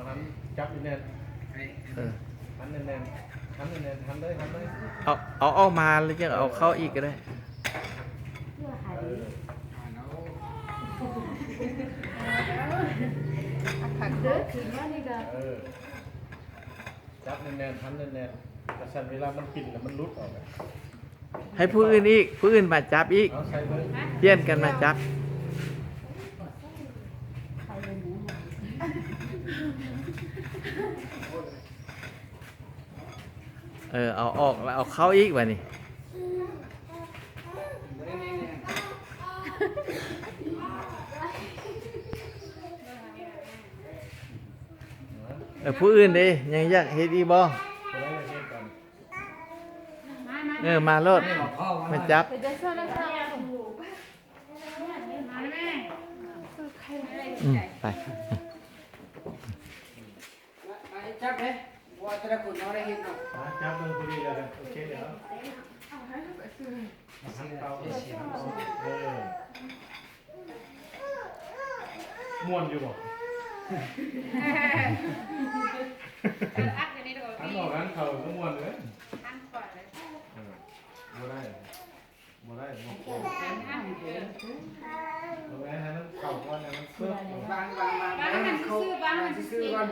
ຫັນ ຈັບແໜ້ນໆ ເອີ ຫັນແໜ້ນໆ ຫັນແໜ້ນໆ ຫັນເລີຍ ຫັນເລີຍ ເອົາ ເອົາອອກມາແລ້ວຈັ່ງເອົາເຂົ້າອີກກໍໄດ້. ເອີ ຈັບແໜ້ນໆ ຫັນແໜ້ນໆ ຈັ່ງຊັ້ນເວລາມັນປິ່ນແລ້ວມັນຫຼຸດອອກ. ໃຫ້ຜູ້ອື່ນອີກ ຜູ້ອື່ນມາຈັບອີກ ເອົາໃສ່ເບິ່ງ ປ່ຽນກັນມາຈັບ. ເອີ ເອົາອອກແລ້ວເອົາເຂົ້າອີກບາດນີ້. ເອີ ຜູ້ອື່ນເດ້ ຍັງຢາກເຮັດອີກບໍ່? ເອີ ມາໂລດ ມາຈັບ. ອືມ ໄປ ມາຈັບເດ້ ບໍ່ວ່າແຕ່ລະຄົນເຮົາໄດ້ເຮັດເນາະ ມາຈັບເບິ່ງຜູ້ນີ້ແລ້ວກັນ. ໂອເຄແລ້ວ ເອີ ມ່ວນຢູ່ບໍ່? ອັນອອກອັນເຂົ້າກໍມ່ວນເລີຍ ອັນຂວາເລີຍ ເອີ ບໍ່ໄດ້. ບໍ່ໄດ້ ບໍ່ ເອີ ເອົາໄວ້ໃຫ້ມັນເຂົ້າກ່ອນ ໃຫ້ມັນເປີບ ວາງ ວາງ ວາງ ວາງໃຫ້ມັນຊື່ໆ ວາງໃຫ້ມັນຊື່ໆ ກ່ອນ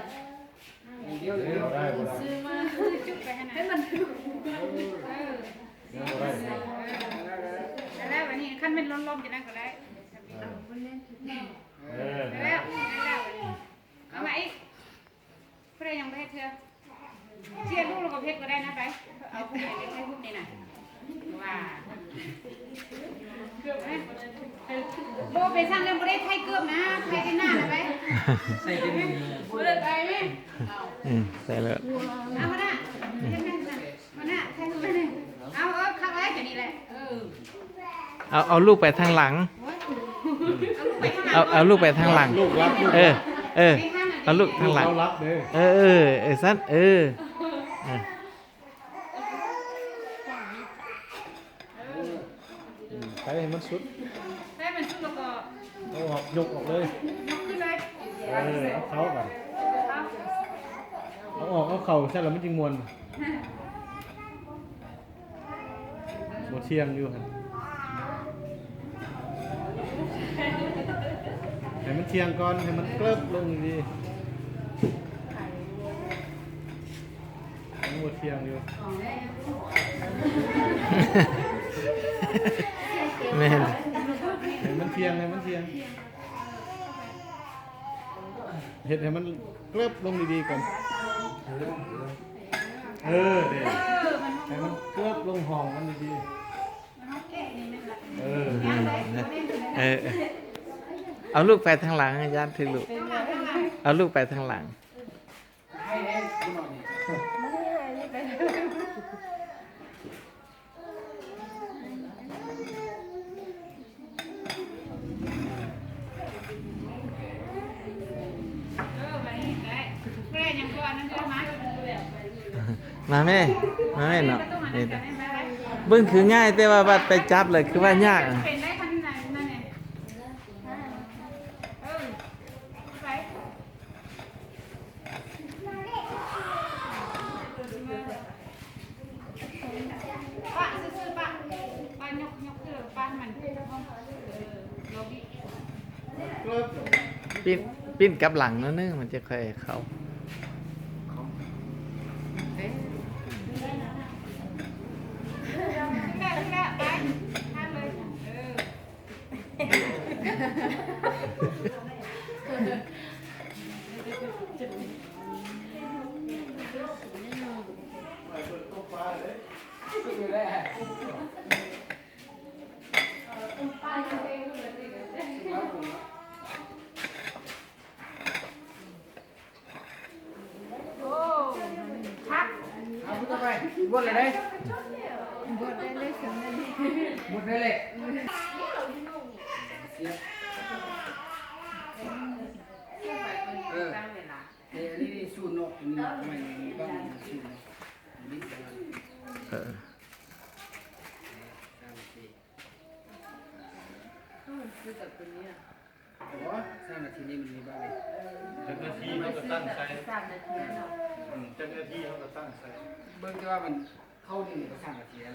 ດຽວ ດຽວ ດຽວ ຊື່ມາ ຈຸກໄປຫັ້ນນະ ໃຫ້ມັນຖືກ ເອີ ດຽວ ບໍ່ໄດ້ ເອີ ແລ້ວ ອັນນີ້ຄັນແມ່ນລ້ອມໆ ຈັ່ງນັ້ນກໍໄດ້ ເອີ ເອີ ແລ້ວ ແລ້ວ ເອົາມາອີກ. ຜູ້ໃດຍັງບໍ່ເຮັດເທື່ອ ເຊື່ອລູກແລ້ວກໍເຮັດກໍໄດ້ນະ ໄປ ເອົາຜູ້ໃດໄປຖ່າຍຮູບນີ້ນະ ວ່າ ເກືອບນະ ບໍ່ໄປສ້າງເລື່ອງ ບໍ່ໄດ້ຖ່າຍເກືອບນະ ຖ່າຍແຕ່ໜ້ານະ ໄປ ໃສ່ເຕັມມື ບໍ່ໄດ້ໄປແມ່ ອືມ ໃສ່ເລີຍ ເອົາ ຫົວໜ້າ ເຮັດແມ່ນນະ ຫົວໜ້າ ຖ່າຍຮູບໄວ້ນີ້ ເອົາ ເອີ ຄັກໄວ້ ແບບນີ້ແຫຼະ ເອີ. ເອົາ ເອົາລູກໄປທາງຫຼັງ ເອົາ ເອົາລູກໄປທາງຫຼັງ ເອີ ເອີ ເອົາລູກທາງຫຼັງ ເອີ ເອີ ເອີ ຊັ້ນ ເອີ ເອີ ໄປໃຫ້ມັນສຸດ ໃຫ້ມັນສຸດແລ້ວກໍ ເອົາອອກ ຍົກອອກເລີຍ ຍົກຂຶ້ນເລີຍ ເອີ ເອົາເຂົ້າກ່ອນ ເອົາອອກ ເອົາເຂົ້າ ຊັ້ນລະມັນຈຶ່ງມ່ວນ. ບໍ່ທ່ຽງຢູ່ຫັ້ນ ໃຫ້ມັນທ່ຽງກ່ອນ ໃຫ້ມັນເກີບລົງດີໆ ຍັງບໍ່ທ່ຽງຢູ່ ແມ່ນ ໃຫ້ມັນທ່ຽງ ໃຫ້ມັນທ່ຽງ ເຮັດໃຫ້ມັນເກີບລົງດີໆກ່ອນ ເອີ ເດ້ ໃຫ້ມັນເກີບລົງຫ້ອງມັນດີໆ ເອີ ເອີ ເອີ ເອົາລູກໄປທາງຫຼັງ ຢ້ານຖືກລູກ ເອົາລູກໄປທາງຫຼັງ. ມາແມ່ ມາແມ່ເນາະ ເບິ່ງຄືງ່າຍ ແຕ່ວ່າບັດໄປຈັບເລີຍຄືວ່າຍາກ. ປີ້ນ ປີ້ນກັບຫຼັງໜ້ອຍໜຶ່ງ ມັນຈະຄ່ອຍເຂົ້າ. ເອົາ ໝົດແລ້ວເດ້ ໝົດແລ້ວເດ້ ໝົດແລ້ວເດ້ ເອີ ເອີ ອັນນີ້ສູດເນາະ ອັນນີ້ເນາະ ໄມ້ນີ້ບັ້ງສູດເນາະ ເອີ ສາມ ສີ່ ຄືກັບຕົວນີ້. ບໍ່ ສາມນາທີນີ້ມັນມີບາດເດ ຈັກນາທີເຮົາກໍຕັ້ງໃສ່ ສາມນາທີເນາະ ອືມ ຈັກນາທີເຮົາກໍຕັ້ງໃສ່ ເບິ່ງແຕ່ວ່າມັນເຂົ້ານີ້ມັນກໍສາມນາທີແລ້ວ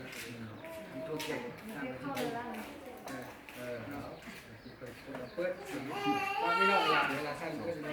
ມັນທົ່ວເຂດສາມນາທີ ເອີ ເອີ ເນາະ ເປີດ ເປີດ ເວລາ ເວລາສັ້ນເກີນໄປ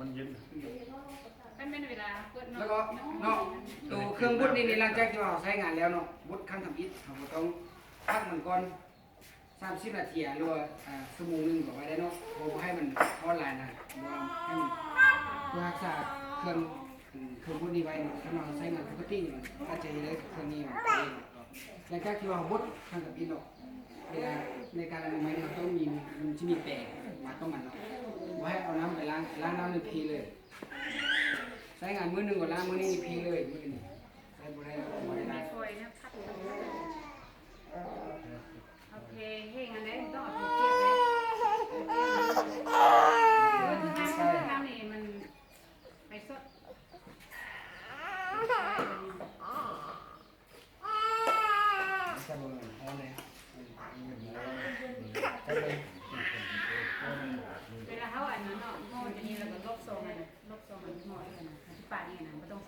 ມັນເຢັນ ຄັນແມ່ນເວລາເປີດເນາະ ແລ້ວກໍເນາະ ໂຕເຄື່ອງບົດນີ້ ນີ້ ຫຼັງຈາກທີ່ວ່າເຮົາໃຊ້ງານແລ້ວເນາະ ບົດຄັ້ງທຳອິດ ເຮົາກໍຕ້ອງພັກມັນກ່ອນ ສາມສິບນາທີ ຫຼືວ່າ ອ່າ ຊົ່ວໂມງໜຶ່ງກໍວ່າໄດ້ເນາະ ເພາະບໍ່ໃຫ້ມັນຮ້ອນຫຼາຍນະ ເພາະວ່າໃຫ້ມັນ ເພື່ອຮັກສາເຄື່ອງ ເຄື່ອງບົດນີ້ໄວ້ເນາະ ຖ້າເຮົາໃຊ້ງານປົກກະຕິນີ້ ມັນອາດຈະເຮັດໃຫ້ເຄື່ອງນີ້ມັນເປັນ ຫຼັງຈາກທີ່ວ່າບົດທັງກະປິດເນາະ ເວລາໃນການອະນາໄມເຮົາຕ້ອງມີ ມັນຊິມີແປງມາຕ້ອງມັນເນາະ ບໍ່ໃຫ້ເອົານ້ຳໄປລ້າງ ລ້າງນ້ຳນີ້ເພເລີຍ ໃຊ້ງານມື້ໜຶ່ງກໍລ້າງມື້ນີ້ເພເລີຍ ມື້ອື່ນໃຊ້ບໍ່ໄດ້ ບໍ່ໄດ້ລ້າງ ໂອເຄ ເຮັດອັນໃດຕ້ອງເອົາ